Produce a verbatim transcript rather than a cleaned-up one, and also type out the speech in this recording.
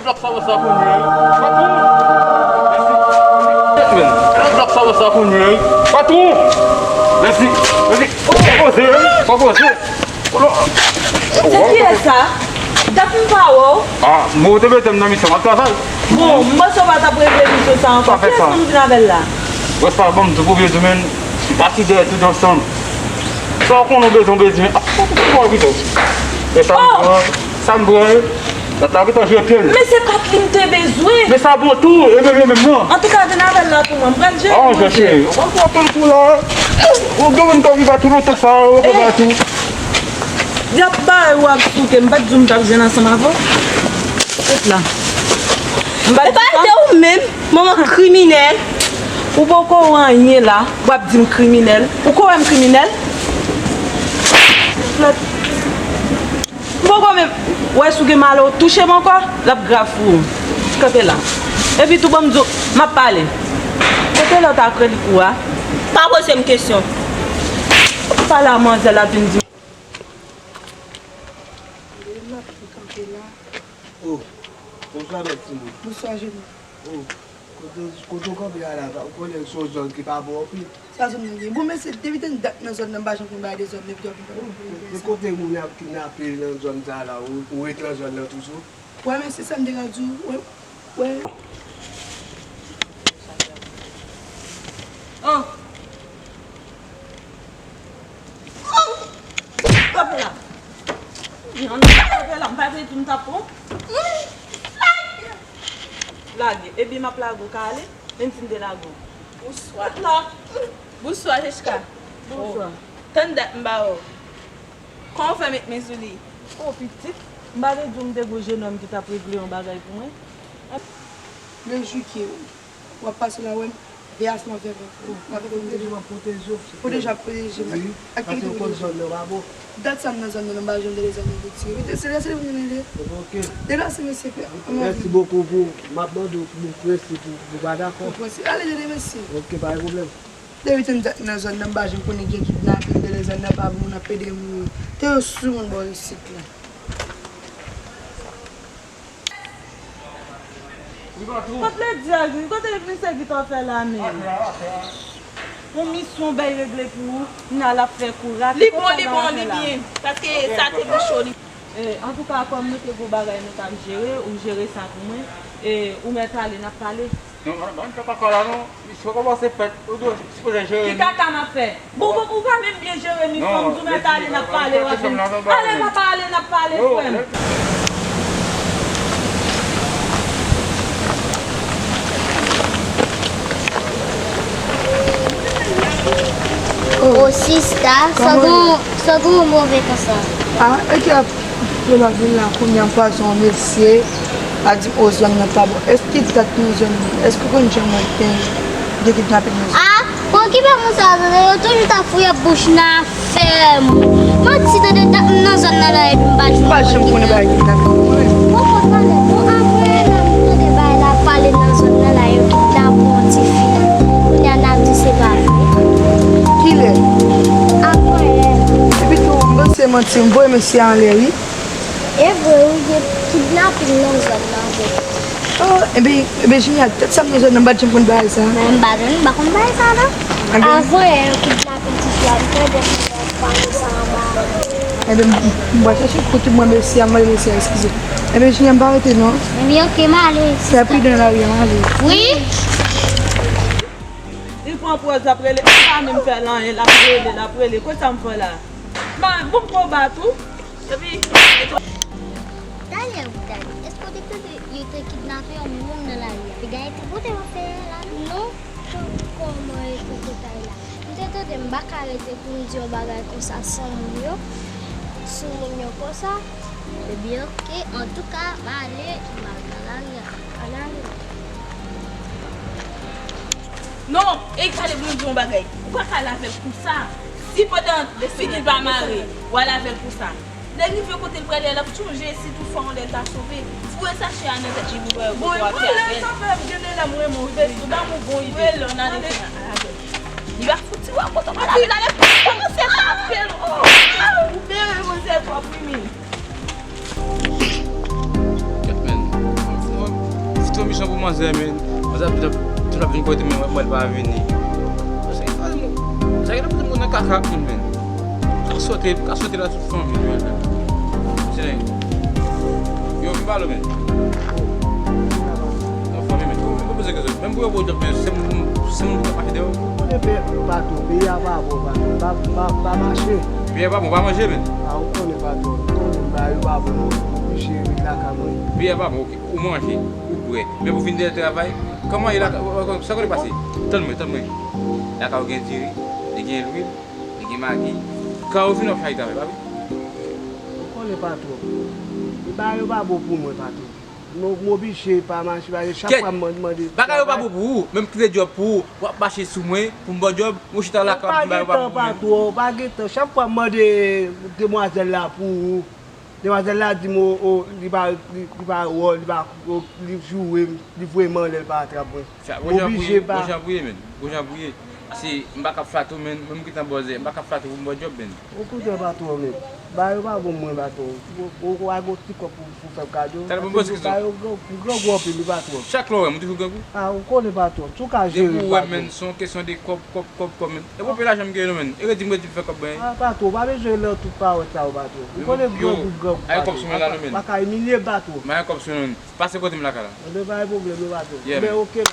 Lap sa sa pou nou, wi. Patwon! Mèsi. Lap sa sa pou nou, wi. Patwon! Mèsi. Mèsi. Pa poze, wi. Pa poze. Se kiyès sa? Dat m pa wè w. Ah, mwen te mete m nan misyon, m ap travay. Bon, m panse w pa t ap regle misyon sa ankò. Kiyès moun vin avè l la? Wè sa, bon, m di pou vye di men, m pati dèyè tout ansanm. Sa w konnen w bezwen, w bezwen. Ah, sa w pito. E sa m pran, sa m pran. Gad la gentan jwe pye l. Men se kat li m te bezwen. Men sa bon tou, e menm yo menm nan. Antouka, vin avè l la pou mwen. M pral jere pou mwen. Ah, chèche. Ou konn pran pil kou la. Ou gen moun k ap viv a tou lontan sa, ou konn ba tou. Dyab bagay ou ap souke, m pa t di w m t ap jwenn ansanm avè w. Kote la? M pa t di sa. E pa te ou menm, manman kriminèl. Ou poko wè anyen la, w ap di m kriminèl. Ou ko wè m kriminèl? Flèt. M poko menm wè si w gen malè w touche m ankò, l ap grav pou ou. Kanpe la. Epi tou ban m di w, m ap pale. Kote lòt ak relik ou a? Pa poze m kesyon. Pale a manzè l ap vin di. Lè m ap kanpe la. Oh, bonswa, bèl timoun. Bonswa, jèn. Oh, kote, kote w kanpe a la, ou konnen se yon zòn ki pa bon anpil. Sa zòn nan gen. Bon, mesye, depi tan dat nan zòn nan, m pa janm konn bagay de zòn nan, epi w ap vin pale. Oh, se kote moun ap kidnape nan zòn sa la, ou, ou ret nan zòn nan toujou? Wè, mesye, sa m te ka di w, wè, wè. Oh! Kanpe la. Kanpe la, m pa te di m t ap pran. Lage, epi m ap lage w ka ale, menm si m te lage w. Bonswa. Bonswa, Jessica. Bonswa. Oh. Tann dat m ba w. Kòman w fè met men sou li? Oh, pitit, m pa te di w m te gon jenòm ki t ap regle yon bagay pou mwen? Lè jou ke w ap pase la wè m, veye asma fè vent. Ou ap pwoteje w, ap pwoteje w. Pwoteje w, ap pwoteje m. Wi, paske w konn zòn nan pa bon. Dat sa m nan zòn nan, m pa janm tande zòn nan retire. Mete se lese pou mwen ale. Ok. Deplase, mesye, fè. Mèsi bokou pou, m ap mande w pou prensip ou, ou pa dakò. Pou prensip. Ale, jere, mèsi. Ok, pa gen pwoblèm. Depi tan dat nan zòn nan, m pa janm konnen gen kidnapin, de lè zòn nan pa bon, moun ap pede mouri. Te yo sou moun bò isit la. Kot Ledi a, kote misye Gita fè la menm? Yon misyon bay regle pou ou, kounya l ap fè kou rate. Li bon, li bon, li byen. Paske sa te pi cho, li. E, antouka, kòm nou te gon bagay nou t ap jere, ou jere sa pou mwen. E, ou mèt ale, n ap pale. Non, non, non, fè kaka la, non. Misye kòmanse fèt. Ou dwe sipoze jere li. Ki kaka m ap fè? Bon, bon, ou pa menm byen jere misyon, m di w mèt ale, n ap pale, w ap vin. Ale, papa, ale, n ap pale, frè m. Oh, sista, sa gon, sa gon move konsa. Ah, e ki ap Yo la vin la kounye a, m kwaze yon mesye, a di m, o, zòn nan pa bon. Èske dat nan zòn nan? Èske w konn jan mwen te gen kidnapin nan zòn? Ah, bon, ki pa konsa, tande, yo toujou t ap fouye bouch nan afè moun. Manti, tande, dat m nan zòn nan la, epi m pa janm konnen bagay kidnapin nan. Bon, bon, tande, bon, apre la, m tande bagay la pale nan zòn nan la, yo kidnape yon tifi. Kounye a, n ap di se pa vre. Kilè? Apre. Epi tou, m panse manti, m voye mesye anlè, wi. E vre wi, gen kidnapin nan zòn nan vre. Oh, ebyen, ebyen, Jimmy, a tèt sa m nan zòn nan, m pa t janm konn bagay sa. Men m pa t, m pa konn bagay sa non. Ebyen, avan yè yo kidnape tifi a, m tande moun ap pale sa anba. Ebyen, m, m pral chèche kote mwen mesye a, m mande mesye a eskize. Ebyen, Jimmy, m pa rete non. Ebyen, ok, m ale. Fè pridan nan lari a, m ale. Wi. Li pran pòz, l ap rele, m pa menm fè l anyen, l ap rele, l ap rele. Kote sa m fè la? Ba, bon, m pran ba tou. Epi, talè ou tande, èske w te tande yo te kidnape yon moun nan lari a? Piga e te kote yo fè la non? Non, kòman e te kote la? M te tande, m pa ka rete pou m di yon bagay konsa san moun yo, sou moun yo konsa. Ebyen, ok, antouka, m ale, m al nan lari a. Ann ale. Non, e gade pou m di yon bagay. Ou pa ka lave l konsa. Si pandan figi l pa mare, w a lave l konsa. Lè l rive kote l prale a, l ap chonje si toutfwa yon lè l ta sove. Foure sache a nan tèt li pou wè kote w ap fè avè l. Bon, sa fè m gen de lè m renmen w, wi, bèsi, w damou bon ide. Foure l, ann ale kounye a, al avè l. Li pa fouti wè kote w prale avè l, ale kòmanse tape l. Oh! Ou byen repoze twòp, wi, mi. Gèt men, se yon Son pou manzè, men. Manzè ap, ap, ap vin kote, men mwen, mwen pa vini. Sa ki ta pote moun nan kaka, moun, men. Ka sote, ka sote la tout fanmi, men. Se nèg. Yo, vin pale, men. Nan fanmi, men. Kòman, kòman poze kesyon? Menm pou yo bo djòb, men se moun, se moun ki ap mache deyò. Konnen pe patwon, peyi a pa bon, patwon. Pa, pa, pa mache. Peyi a pa bon, pa manje, men. A, ou konnen, patwon. Ou konnen bagay yo pa bon, non. Oblije ret lakay mwen. Peyi a pa bon, ok. Ou manje, ou bwè. Men pou fin de travay, kòman e la, sa kote pase? Tann mwen, tann mwen. Lakay ou gen diri, li gen lwil, li gen magi. Kan ou fin w ap chache travay, pa vre? Ou konnen patwon. Bagay yo pa bon pou mwen, patwon. M, m oblije pa mache, paske chak fwa m mande, mande. Bagay yo pa bon pou ou, menm kite djòb pou ou, w ap mache sou mwen, pou m ba w djòb, ou chita lakay, ou ap di bagay yo pa bon pou mwen. Pa gen tan, patwon, pa gen tan. Chak fwa m mande demwazèl la pou ou, demwazèl la di m, o, o, li pa, li, li pa wè w, li pa, o, li joure m, li voye m anlè, l pa atrap mwen. Sa, m oblije pa. Gwo jan pou ye, men. Gwo jan pou ye. Paske m pa ka flato, men. Mwen m gentan bòzè. M pa ka flato pou m ba w djòb, men. Okontrè, patwon, men. Bagay yo pa bon mwen, patwon. Ou, ou, ou a gon ti kòb pou, pou fè m kado. Talè, bon, paske bagay yo gran, grangou anpil, wi, patwon. Chak lè w wè m, ou toujou grangou? A, ou konnen, patwon. Si w ka jere, patwon. Depi w wè, men, se yon kesyon de kòb, kòb, kòb, kòb, men. E pou peye lajan m gen yo, men. E redi m, redi m fè kòb mwen. A, patwon, pa bezwen nan tout pawòl sa yo, patwon. Ou konnen grangou, grangou, patwon. Pa ka imilye m, patwon. Mwen gen kòb sou mwen la, non, men. Mwen gen kòb sou mwen, non. Pase kote m lakay la. Anben, pa gen pwoblèm, non, patwon. Yeah, men. Oke,